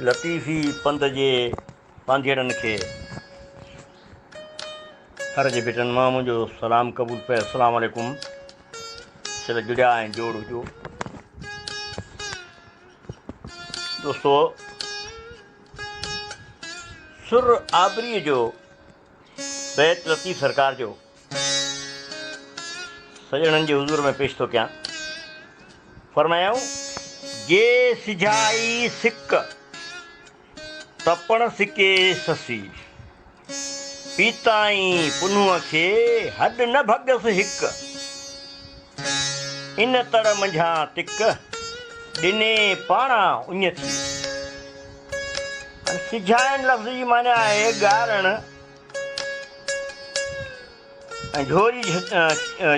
لطيفي پنڌ جي پانڌيئڙن کي ٿر جي ڀٽن مان منهنجو سلام قبول پئي. السلام عليڪم. سل جڙيا ۽ جوڙ هجو. دوستو سر آبريء جو بيت لطيف سرڪار جو سڄڻن جي حضور ۾ پيش ٿو ڪيان. فرمايائون، جي سجهائي سڪ، ته پڻ سڪي سسي. پيتائين پنهونء کي، هڏ نه ڀڳس هڪ. ان تڙ منجهان تڪ، ڏني پاڻان اڃ ٿي. هاڻي سجهائڻ لفظ جي معنيٰ آهي ڳارڻ. ۽ جهوري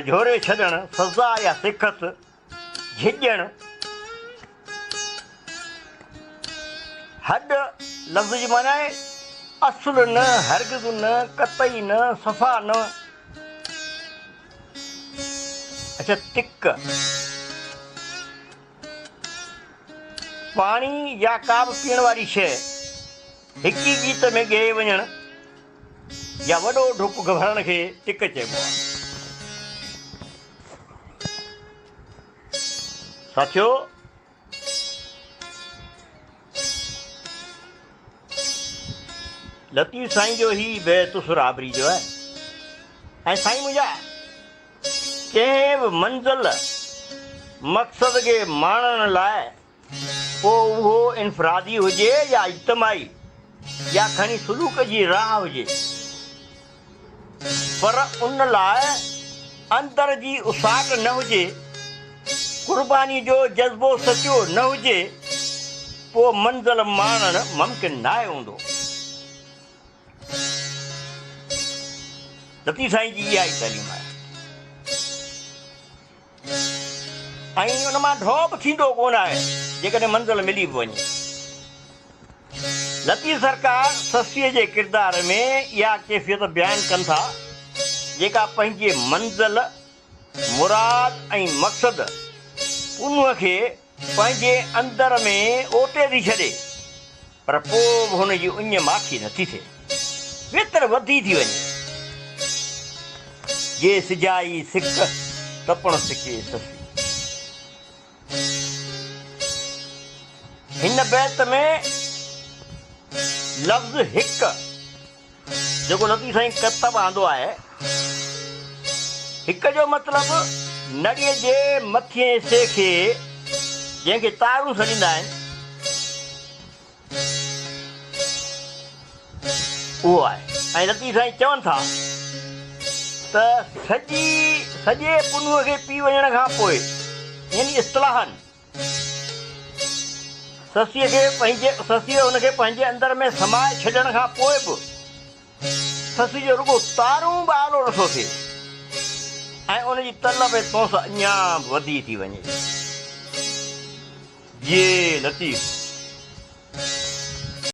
جهوري ڇڏڻ، سزا يا سکت، جهڄڻ. هڏ لفظ جي معنيٰ آهي اصل نه، هرگز نه، قطعي نه، صفا نه. اڇا تڪ، پاڻي يا ڪا به پيئڻ واري شيء هڪ ئي ڳيت ۾ ڳهي وڃڻ. يا وڏو ڍڪ ڀرڻ کي ٽڪ چئبو آهي. ساٿيو! لطيف سائين جو هي بيت سر آبري جو آهي ۽ سائين منهنجا ڪنهن به منزل مقصد کي ماڻڻ لاء پوء اهو انفرادي هجي يا اجتماعي يا کڻي سلوڪ جي راهه هجي، پر ان لاء اندر جي اساٽ نه هجي، قرباني جو جذبو سچو نه هجي، پوء منزل ماڻڻ ممڪن ناهي هوندو. لطيف سائين جي اها ئي تعليم آهي. ۽ ان مان ڍؤ به ٿيندو ڪونه آهي، جيڪڏهن منزل ملي به وڃي. لطيف سرڪار سسئيء جي ڪردار ۾ اها ڪيفيت بيان ڪن ٿا، جيڪا پنهنجي منزل، مراد ۽ مقصد، پنهونء کي پنهنجي اندر ۾ اوتي ٿي ڇڏي، پر پوء به هن جي اڃ ماٺي نٿي ٿئي، ويتر وڌي ٿي وڃي. جي سجائي سڪ، ته پڻ سڪي سسي. هن بيت ۾ لفظ هڪ جيڪو لطيف سائين ڪتب آندو آهي، هڪ جو مطلب نڙيء جي مٿئين حصي کي، جنهن کي تارون سڏيندا آهن، اهو آهي ۽ لطيف سائين چون ٿا ته سڄي سڄي پنهونء کي پي وڃڻ کان پوء يعني اصطلاحاً سسيء کي پنهنجي سسيء هن کي پنهنجي اندر ۾ سمائي ڇڏڻ کان پوء به سسي جو رڳو تارون به آلو نٿو ٿئي ۽ ان جي طلب ۽ تونس اڃا به وڌي ٿي وڃي. جيئي لطيف!